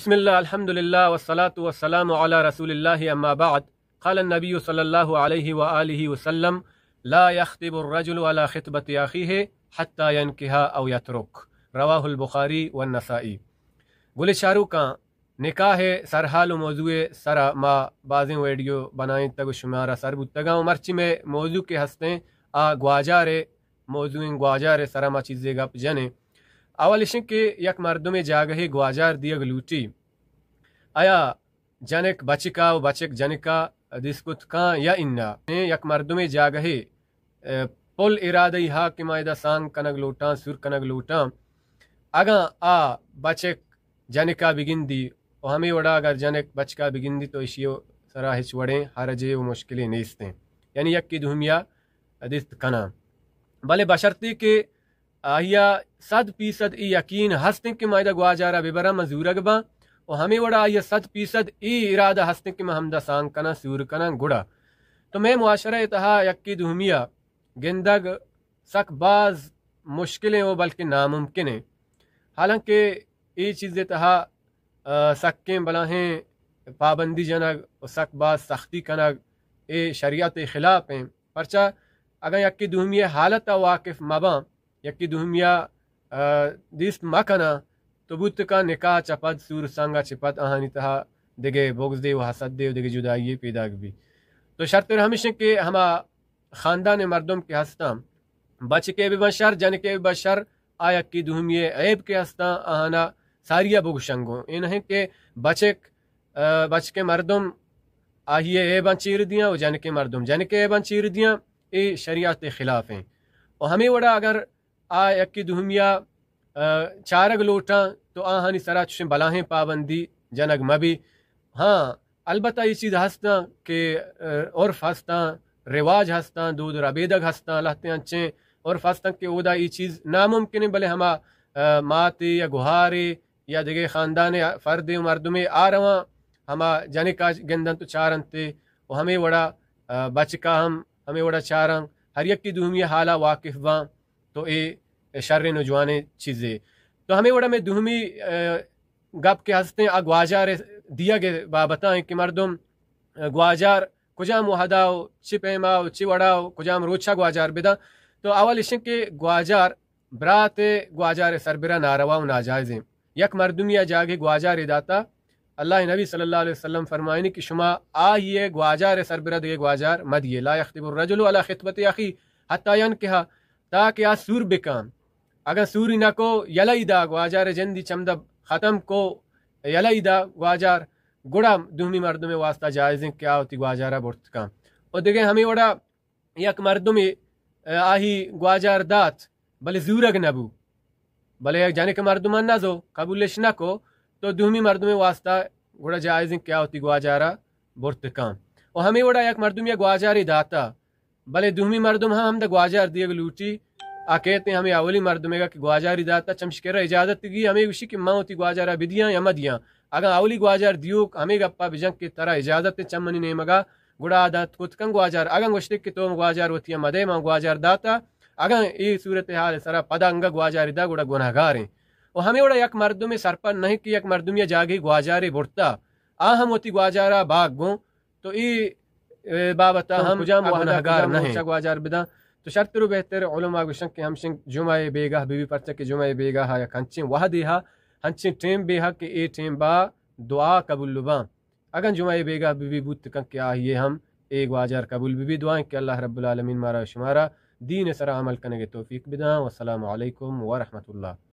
بسم الله، الحمد لله، والصلاة والسلام على رسول الله، أما بعد. قال النبي صلى الله عليه وآله وسلم: لا يخطب الرجل على خطبة أخيه حتى ينكح أو يترك. رواه البخاري والنسائي. گل چاروکاں، نکاح ءِ سرحال و موضوع ءِ سرا ما بازیں ویڈیو بنائینتگ و شمارا سر بوتگاں و مرچی مئے موضوع کہ ہستیں آ گواجار ءِ موضوع ایں، گواجار ءِ سرا ما چیزے گپ جنیں۔ اول اشیں کہ یک مردمے جاگہے گواجار دیگ لوٹی، آیا جنک بچکا و بچک جنکا دیست کت کاں یا انا؟ ایں یک مردمے جاگہے، ء، پل ارادہ ای ہا کہ ما ادا سانگ کنگ لوٹاں، سور کنگ لوٹاں، اگاں آ بچک جنکا بگندی و ہمے وڑا اگر جنک بچکا بگندی تو اشی سرا ہچ وڑیں حرجے و مشکلے نیستیں، یعنی یکی دومیا دیست کناں، بلے بشرطی کہ آئیا صد فیصد ای یقین ہستیں کہ ما ادا گواجارا ببراں، ما زورگ باں، و ہمے وڑا آئیا صد فیصد ای ارادہ ہستیں کہ ما ہمدا سانگ کناں، سور کناں، گڑا تو مئے معاشرہ ءِ تہا یکی دومیا گندگ سک باز مشکلیں و بلکہ ناممکنیں۔ حالانکہ اے چیز ءِ تہا، ء، سکیں بلاہیں پابندی جنگ و سک باز سختی کنگ اے شریعت ءِ خلاف ایں۔ پرچا اگاں یکی دومی ءِ حالت ءَ واقف مباں، یکی دومی ءَ، ء، دیست مکناں، تو بوت کن نکاح چہ پد سور سنگ ءَ چہ پد آہانی تہا دگہ بغضے و حسدے و دگہ جدائی یے پیداک بی۔ تو شرتر ہمیش انت کہ ہما خاندان ءِ مردم کہ ہستاں، بچکے بہ بن شر، جنکے بہ بن شر، آ یکی دومی ءِ عیب کہ ہستاں، آہانا ساری ءَ بگوشن گوں۔ اے نہ انت کہ بچک، ء، بچکیں مردم آہی ءِ عیباں چیر دیاں و جنکیں مردم جنکیں عیباں چیر دیاں، اے شریعت ءِ خلاف انت۔ و ہمے وڑا اگر آ یکی دومی ءَ، ء، چارگ لوٹاں تو آہانی سرا چوشیں بلاہیں پابندی جنگ مہ بی۔ ہاں، البتہ اے چیز ہستاں کہ، ء، عرف ہستاں، رواج ہستاں، دود و ربیدگ ہستاں، لہتیں انچیں عرف ہستاں کہ اودا اے چیز ناممکن انت، بلے ہما، ء، ماتے یا گہارے یا دگہ خاندان ءِ فردے و مردمے آ رواں ہما جنکا گندنت و چارنت و ہمے وڑا، ء، بچکا ہم ہمے وڑا چاراں، ہر یکی دومی ءِ حالا واقف باں۔ تو اے شریں و جوانیں چیزے۔ تو ہمے وڑا مئے دومی، ء، گپ کہ ہستیں آ گواجار ءِ دیگ ءِ بابتا انت کہ مردم، ء، گواجار کجام وہدا و چہ پیما و چہ وڑا و کجام روچا گواجار بداں۔ تو اول اشیں کہ گواجار برات ءِ گواجار ءِ سربرا ناروا و ناجائز انت۔ یک مردمی ءَ جاگہے گواجارے داتا، اللہ ءِ نبی صلی اللہ علیہ وسلم فرمائنی کہ شما آئی ءِ گواجار ءِ سربرا دگہ گواجار مہ دیے۔ لا یخطب الرجل علی خطبۃ اخیہ حتی ینکحہ، تاکہ آ سور بکاں۔ اگاں سوری نہ کو، یلہ ای دا، گواجار ءِ جندی چمدا ختم کو، یلہ ای دا گواجار، گڑا دومی مردم ءِ واسطہ جائز انت کہ آ وتی گواجارا برت کاں۔ و دگہ ہمے وڑا یک مردمے، ء، آہی گواجار دات، بلے زورگ نہ بو، بلے یک جنک مردمان نہ زو، قبولش نہ کو، تو دومی مردمے واسطہ گڑا جائز انت کہ آ وتی گواجارا برت کاں۔ و ہمے وڑا یک مردمے گواجارے داتا، بلے دومی مردم ہم ہمدا گواجار دیگ لوٹی، آ کیت ہمے اولی مردمے گا کہ گواجاری داتا، چمشکرا اجازت گی ہمے گوشی کہ من وتی گواجارا بدیاں یا مہ دیاں۔ اگاں اولی گواجار دیوک ہمے گپا بجن کہ ترا اجازت انت چہ منی نیمگا، گڑا آ دات کت کن گواجار۔ اگاں گوشتے کہ تو گواجار وتی ءَ مدے، من گواجار داتا، اگاں اے صورتحال ءِ سرا پدا انگا گواجاری دا، گڑا گناہگار انت۔ و ہمے وڑا یک مردمے سرپد نہ انت کہ یک مردمی ءَ جاگہے گواجارے برتا، آ ہم وتی گواجارا باگ گوں، تو اے، اے، بابت ءَ تو ہم کجام آ وہدا گناہگار کجام نہ انت۔ روچا گواجار بداں۔ تو شرتر و بہتر علماء گوشن کہ ہمشن جمعہ ءِ بیگاہ بہ بی، پرچا کہ جمعہ ءِ بیگاہ ءَ یک انچیں وہدے ہا، انچیں ٹیم بے ہا کہ اے ٹیم با دعا قبول باں۔ اگاں جمعہ ءِ بیگاہ بہ بی، بوت کن کہ آہی ءِ ہم اے گواجار قبول بہ بی۔ دعا انت کہ اللہ رب العالمین مارا و شمارا دین ءِ سرا عمل کنگ ءِ توفیق بداں۔ والسلام علیکم ورحمۃ اللہ۔